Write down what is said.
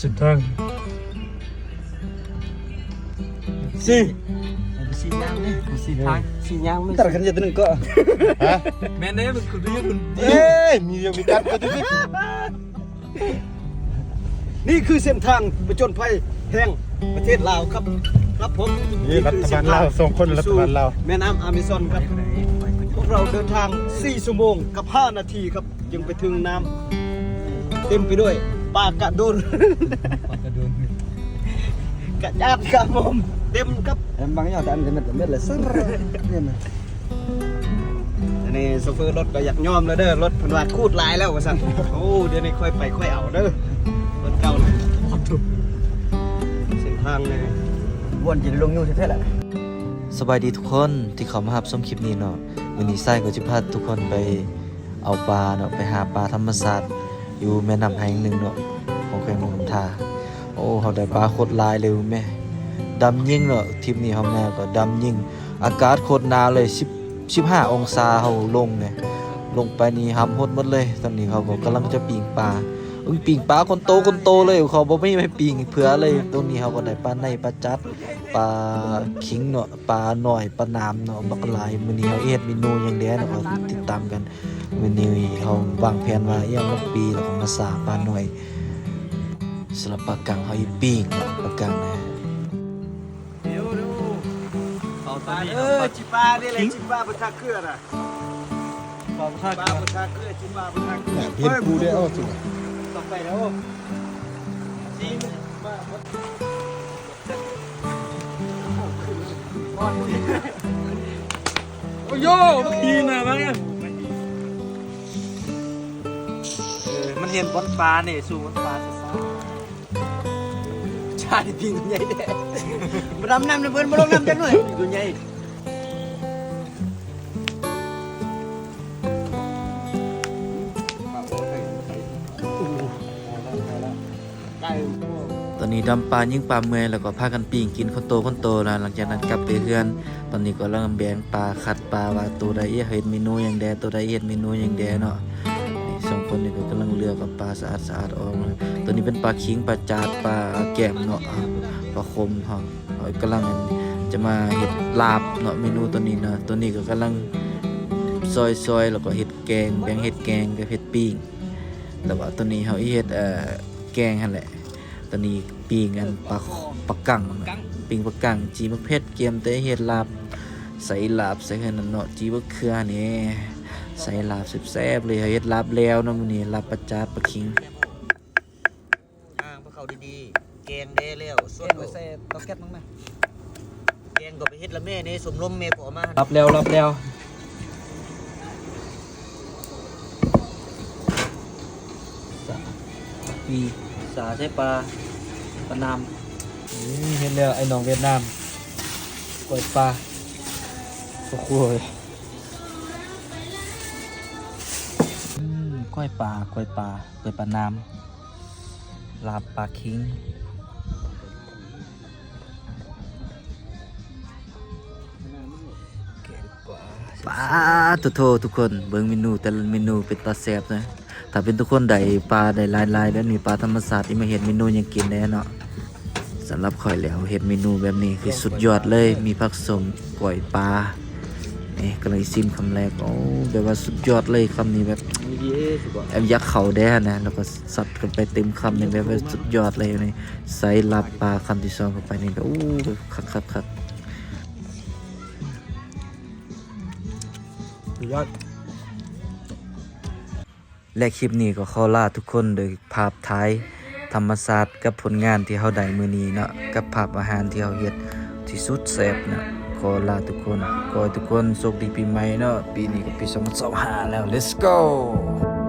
ເສັ້ນທາງ ຊິ ຊິຍ່າງເດ້ ຊິທາງ ຊິຍ່າງ ມັນ ຕະລັກກັນເຮັດໜຶ່ງເກາະ ຮະ ແມ່ນເດ້ ມັນຄືຢູ່ພຸ້ນ ເອີຍ ມີວຽກມີການກໍຢູ່ນີ້ ນີ້ຄືເສັ້ນທາງຜະຈົນໄພແຫ່ງປະເທດລາວຄັບ ຄັບຜົມ ນີ້ລັດຖະບານລາວ ສອງຄົນລັດຖະບານລາວ ແມ່ນ້ຳອາເມຊອນຄັບ ພວກເຮົາເດີນທາງສີ່ຊົ່ວໂມງກັບຫ້ານາທີຄັບ ຈຶ່ງໄປເຖິງນ້ຳ ເຕັມໄປດ້ວຍປາກະໂດນ ປາກະໂດນ ກະຈາດກະໝົມ ເຕັມກັບ ແອມບັງຍອດ ແອມກະເມັດ ກະເມັດເລີຍ ຊຶດ ນີ້ນະ ອັນນີ້ໂຊເຟີລົດກໍຢາກຍອມແລ້ວເດີ ລົດເພິ່ນວ່າຂູດຫຼາຍແລ້ວວ່າຊັ້ນ ໂອ້ ດຽວນີ້ຄ່ອຍໄປຄ່ອຍເອົາເດີ ລົດເກົ່ານະ ເສັ້ນທາງນີ້ ວ່າຊິໄດ້ລົງຢູ່ແທ້ໆແຫຼະ. ສະບາຍດີທຸກຄົນທີ່ເຂົ້າມາຮັບຊົມຄລິບນີ້ເນາະ ມື້ນີ້ຊາຍກໍຊິພາທຸກຄົນໄປ ເອົາປາເນາະ ໄປຫາປາທຳມະຊາດຢູ່ແມ່ນ້ຳແຫ່ງໜຶ່ງເນາະ ຂອງແຂວງຫຼວງນ້ຳທາ. ໂອ້ ເຮົາໄດ້ປາໂຄດຫຼາຍເລີຍແມ່ ດຳຍິງເນາະ ທຣິບນີ້ເຮົາມາກໍດຳຍິງ ອາກາດໂຄດໜາວເລີຍ ສິບ ສິບຫ້າອົງສາ ເຮົາລົງນີ້ ລົງໄປນີ້ຫຳຫົດໝົດເລີຍ. ຕອນນີ້ເຂົາກໍກຳລັງຈະປີ້ງປາ ເອີ ປີ້ງປາຄົນໂຕຄົນໂຕເລີຍ ເຂົາບໍ່ມີໃຫ້ປີ້ງເຜື່ອເລີຍ. ຕອນນີ້ເຮົາກໍໄດ້ປາໄນ ປາຈາດ ປາຄິງເນາະ ປານ້ອຍ ປາໜາມເນາະ ບັກຫຼາຍ. ມື້ນີ້ເຮົາເຮັດເມນູຫຍັງແດ່ເນາະ ກໍຕິດຕາມກັນ. ມື້ນີ້ເຮົາວາງແຜນວ່າ ອີ່ຫຍັງ ໝາກປີ ແລ້ວກໍມາສາປານ້ອຍ ສຳລັບປາກັງເຮົາອີກປີ້ງເນາະ ປາກັງນະ. ປາເດີ ຈິປານີ້ແຫຼະ ຈິປາບໍ່ທັກເຄືອນະ ປາບໍ່ທັກເຄືອ ຈິປາບໍ່ທັກເຄືອ ເຫັນກູໄດ້ເອົາຊິ ຕ້ອງໄປແລ້ວ ໂອ້ໂຍ ມັນດີນະ ມັນ ເອີ ມັນເຫັນບ່ອນປານີ້ ສູ້ບ່ອນປາຊ້າໆ ຊາດນີ້ປີ້ງໂຕໃຫຍ່ແທ້ ບໍ່ດຳນ້ຳນຳເພິ່ນ ບໍ່ລົງນ້ຳຈັກໜ້ອຍ ໂຕໃຫຍ່. ຕອນນີ້ດຳປາຍິງປາເມື່ອຍ ແລ້ວກໍພາກັນປີ້ງກິນຄົນໂຕຄົນໂຕລະ. ຫຼັງຈາກນັ້ນກັບໄປເຮືອນ ຕອນນີ້ກໍກຳລັງແບ່ງປາ ຄັດປາວ່າໂຕໃດເຮັດເມນູຫຍັງແດ່ ໂຕໃດເຮັດເມນູຫຍັງແດ່ເນາະ. ນີ້ສອງຄົນນີ້ກໍກຳລັງເລືອກເອົາປາສະອາດໆອອກ. ໂຕນີ້ເປັນປາຄິງ ປາຈາດ ປາແກ້ມເນາະ ປາຂົມເຮົາ. ເຮົາກຳລັງຈະມາເຮັດລາບເນາະ ເມນູໂຕນີ້ເນາະ. ໂຕນີ້ກໍກຳລັງຊອຍໆ ແລ້ວກໍເຮັດແກງ ແບ່ງເຮັດແກງກັບເຮັດປີ້ງ. ແລ້ວວ່າໂຕນີ້ເຮົາເຮັດ ເອີ ແກງຫັ້ນແຫຼະ. ໂຕນີ້ປີ້ງອັນປາ ປາກັງ ປີ້ງປາກັງ ຈີ່ໝາກເຜັດ ກຽມແຕ່ເຮັດລາບ ໃສ່ລາບໃສ່ຫັ້ນນະເນາະ ຈີ່ບັກເຂືອນີ້ ໃສ່ລາບແຊບໆເລີຍ. ເຮົາເຮັດລາບແລ້ວເນາະ ມື້ນີ້ລາບປາຈາດ ປາຄິງ. ທາງພວກເຂົາດີໆ ແກງແດ່ແລ້ວ ສ່ວນ ແກງໄປໃສ່ເຕົາແກັສມັນນະ ແກງກໍໄປເຮັດລະແມ່ໃນຊົມລົມແມ່ກໍເອົາມາ ລັບແລ້ວ ລັບແລ້ວ ສາ ປີ ສາໃສ່ປາ ປານາມ ນີ້ເຮັດແລ້ວ ໄອ້ນ້ອງຫວຽດນາມ ກ້ອຍປາ ໂອ້ໂຫ ອືມ ກ້ອຍປາ ກ້ອຍປາ ກ້ອຍປານາມ. ລາບປາຄິງ ປາໂທໂທ ທຸກຄົນ ເບິ່ງເມນູແຕ່ລະເມນູເປັນຕາແຊບນະ. ຖ້າເປັນທຸກຄົນໄດ້ປາໄດ້ຫຼາຍໆແບບນີ້ ປາທຳມະຊາດ ຊິມາເຮັດເມນູຫຍັງກິນແດ່ເນາະ. ສຳລັບຂ້ອຍແລ້ວ ເຮັດເມນູແບບນີ້ຄືສຸດຍອດເລີຍ ມີຜັກສົ້ມ ກ້ອຍປາ ນີ້ກຳລັງຊິມຄຳແລກ ໂອ້ ແບບວ່າສຸດຍອດເລີຍ ຄຳນີ້ແບບ ແອບຢາກເຂົ້າແດ່ຫັ້ນນະ ແລ້ວກໍຊັດກັນໄປເຕັມຄຳນີ້ ແບບວ່າສຸດຍອດເລີຍນີ້ ໃສ່ລາບປາຄຳທີສອງເຂົ້າໄປນີ້ ໂອ້ ຄັກໆໆ ສຸດຍອດ. ແລະ ຄລິບນີ້ກໍຂໍລາທຸກຄົນໂດຍພາບຖ່າຍທຳມະຊາດກັບຜົນງານທີ່ເຮົາໄດ້ມື້ນີ້ເນາະ ກັບພາບອາຫານທີ່ເຮົາເຮັດທີ່ສຸດແຊບເນາະ. ຂໍລາທຸກຄົນ ຂໍໃຫ້ທຸກຄົນໂຊກດີປີໃໝ່ເນາະ. ປີນີ້ກໍປີສອງພັນຊາວຫ້າແລ້ວ Let's go.